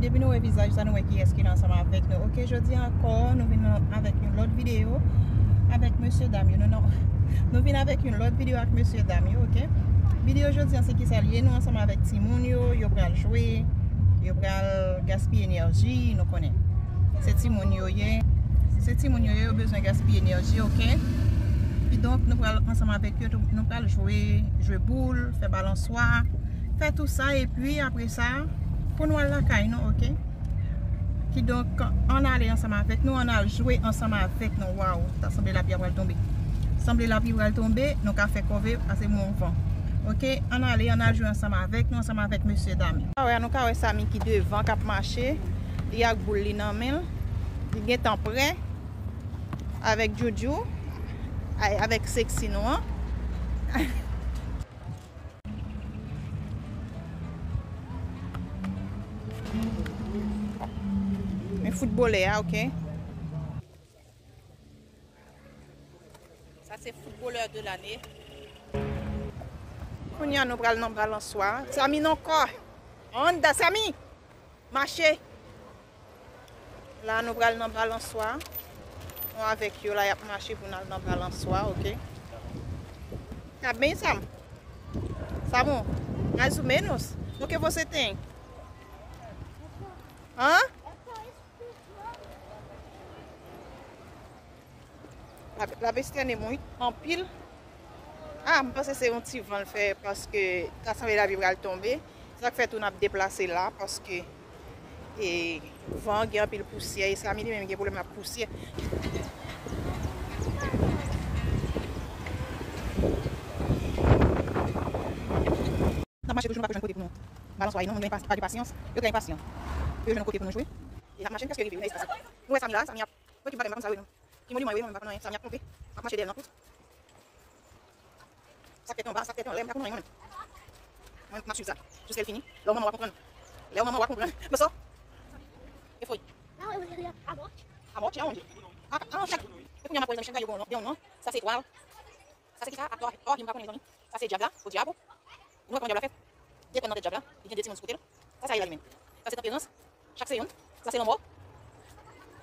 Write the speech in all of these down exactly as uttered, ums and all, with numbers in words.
Depi nou wè vizaj sa, nou wè kiyès ki la ansanm avèk nou. Oke, jodi ankò, nou vin avèk yon lòt videyo avèk mesye dam yo. Nou, nou, nou vin avèk yon lòt videyo ak mesye dam yo, oke? Videyo jodi an se kisa l ye, nou ansanm avèk timoun yo, yo pral jwe, yo pral gaspiye enèji, nou konnen. Se timoun yo ye, se timoun yo ye, yo bezwen gaspiye enèji, oke? Kidonk, nou pral ansanm avèk yo, nou pral jwe, jwe boul, fè balanswa, fè tou sa, epi apre sa, pou nou al lakay nou, oke? Kidonk, ann ale ansanm avèk nou, ann al jwe ansanm avèk nou. Waw, ta sanble lapli a pral tonbe. Sanble lapli pral tonbe, nou ka fè kòve, pase bon van. Oke, ann ale, ann al jwe ansanm avèk nou, ansanm avèk mesye dam yo. Sa wè, nou ka wè Samy ki devan k ap mache, li ak boul li nan men l, li gentan prè avèk Djoudjou, ay, avèk seksi nou an. Men foutbolè a, oke. Sa se footballeur de l'année. Kounye a nou pral nan balanswa. Samy nan kò. Anndan, Samy! Mache! La, nou pral nan balanswa. Nou avèk yo la, y ap mache pou n al nan balanswa, oke? Tá bem, Sam? Samu, mais ou menos. O que você tem? Hã? L ap, l ap estène mwen anpil. Ah, m panse se yon ti van l fè paske ta sanble lapli pral tonbe. Se sa k fè tou n ap deplase la paske, e, van an gen anpil pousyè e Samy li menm gen pwoblèm ak pousyè. N ap mache toujou, nou pa ko jwenn kote pou nou balanswaye non, moun yo enpas-, pa gen pasyans. Yo trè enpasyan. Pou yo jwenn yon kote pou nou jwe. E n ap mache, nou prèske rive wi nan espas la. Nou wè Samy la, Samy ap, mwen ki bagay m pa konn sa yo non. Ki moniman yo ye, mwen pa konn anyen. Samy ap kanpe, ap mache dèyè l nan tout. Sa k tèt anba, sa k tèt anlè, m pa konn anyen mwen menm. Mwen, m ap swiv sa jiska l fini. Lè w manman w a konprann. Lè w manman w a konprann. Mwen so. E foy. A mò. A mò, tchè, a mò. A, a, chak. E kounye a m ap wè chak bagay yo gen yon non. Sa se etwal. Sa se kisa? Atò, atò, m pa konnen, mezanmi. Sa se dyab la, o dyab. Nou wè kòman dyab la fèt? Gen krèn nan tèt dyab la, li gen de ti moun sou kote l. Sa sa ye la li menm? Sa se tanperans. Chak se youn. Sa se lanmò.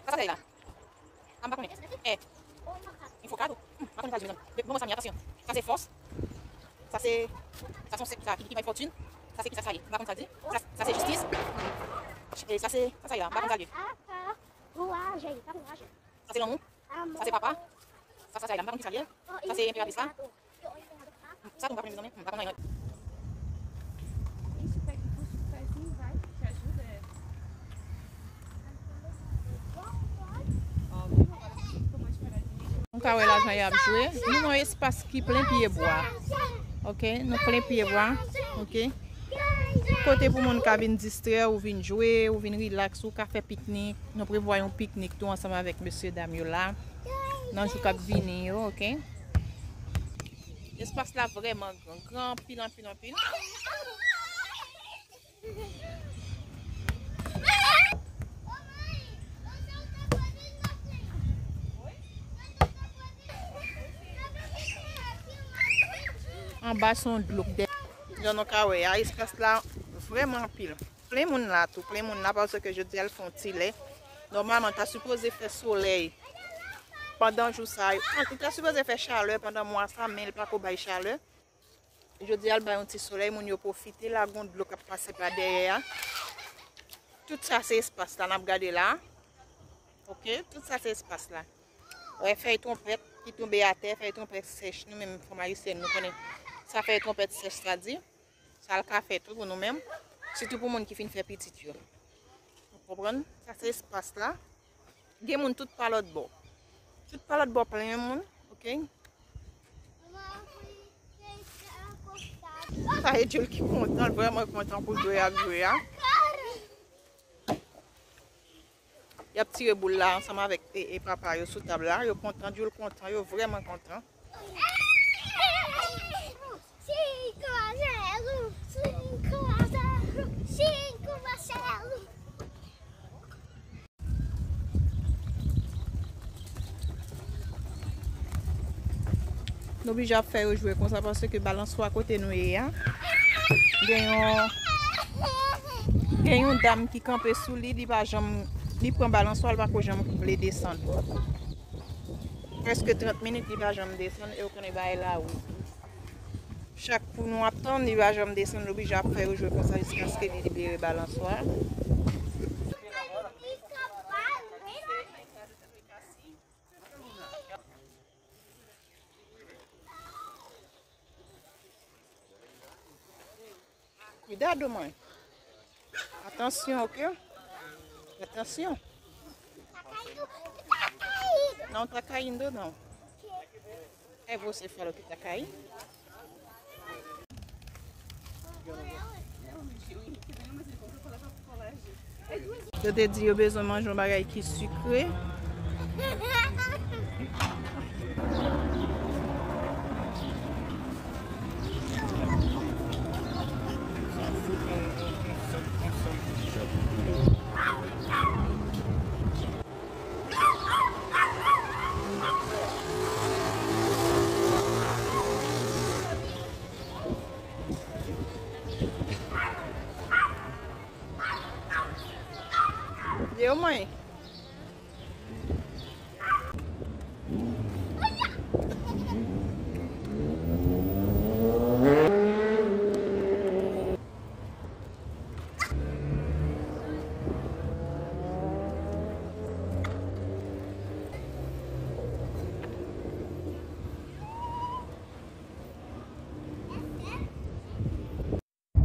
Sa sa ye la? A m pa konnen. Eh. Enfokado. Hmm, m pa konnen sa di, mezanmi. Bon, sa m ye, atansyon. Sa se fòs. Sa se, sa se yon se, sa ki, ki bay fòtin. Sa se kisa sa ye? M pa konn sa di. Sa, sa se jistis. E sa se, sa sa ye la? M pa konn sa l ye. Sa se lanmou. Sa se papa. Sa, sa, sa, m pa konn ki sa l ye. Sa se enperatris la. Sa tou m pa konnen, mezanmi. M pa konn anyen. Nou ka wè lajan y ap jwe. Nou nan yon espas ki plen pye bwa. Oke, nou plen pye bwa. Oke. Kote pou moun ka vin distrè, ou vin jwe, ou vin rilaks, ou ka fè piknik. Nou prevwa yon piknik tou ansanm avèk mesye dam yo la, nan jou k ap vini yo, oke? Espas la vrèman gran, gran anpil, anpil, anpil. Anba se yon dlo k dèyè. Jan nou ka wè a, espas la vrèman anpil. Plen moun la tou, plen moun la, paske jodi a l fè yon ti lè. Nòmalman, ta sipoze fè solèy pandan jou sa yo. Li ta sipoze fè chalè pandan mwa sa, men l pa ko bay chalè. Jodi a, l bay yon ti solèy, moun yo pwofite la, gon dlo k ap pase pa dèyè a. Tout sa se espas la, n ap gade la. Oke, tout sa se espas la. Wè, fèy twonpèt ki tonbe atè, fèy twonpèt sèch, nou menm fanm ayisyèn, nou konnen sa fèy twonpèt sèch sa di. Sa l ka fè tou pou nou menm, sitou pou moun ki fin fè pitit yo. Ou konprann? Sa se espas la. Gen moun tout pa lòt bò. Tout pa lòt bò plen moun, oke? Sa e Jules ki kontan, l vrèman kontan pou jwe ak jwe a. Y ap tire boul la ansanm avèk, e, e, papa yo sou tab la. Yo kontan, Jules kontan, yo vrèman kontan. Nou oblije ap fè yo jwe konsa paske balanswa kote nou ye a, gen yon, Gen yon dam ki kanpe sou li, li pa janm, li pran balanswa, li pa ko janm vle desann. Prèske trant minit, li pa janm desann, e w konnen bagay la, wi. Chak kou nou ap tann, li pa janm desann, nou oblije ap fè yo jwe konsa jiskaske li libere balanswa. Kuidado, mãe. Atenção, ok? Atenção. Não tá caindo, não. É você que falou que tá caindo? Yo te di yo bezwen manje yon bagay ki sikre. Yo, mãe.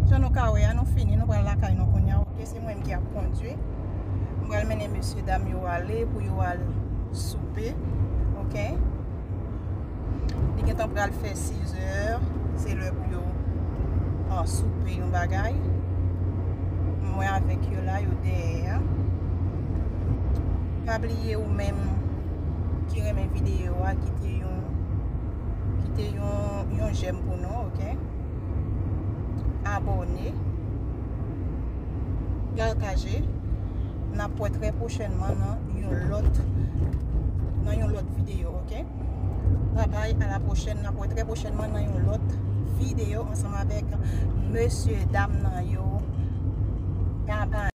Jan nou ka wè a, nou fini, nou pral lakay nou kounye a, ok? Se mwen menm ki ap kondui. M pral mennen mesye dam yo ale pou yo al soupe, ok? Li gentan pral fè sizè, se lè pou yo, ah, soupe yon bagay. Mwen avèk yo la, yo dèyè a. Pa bliye ou menm ki renmen videyo a, kite yon, kite yon, yon jèm pou nou, ok? Abòne, pataje. N ap wè trè pwochènman nan yon lòt, nan yon lòt videyo, ok? Babay, a la pwochèn, n ap wè trè pwochènman nan yon lòt videyo ansanm avèk mesye dam nan yo. Babay.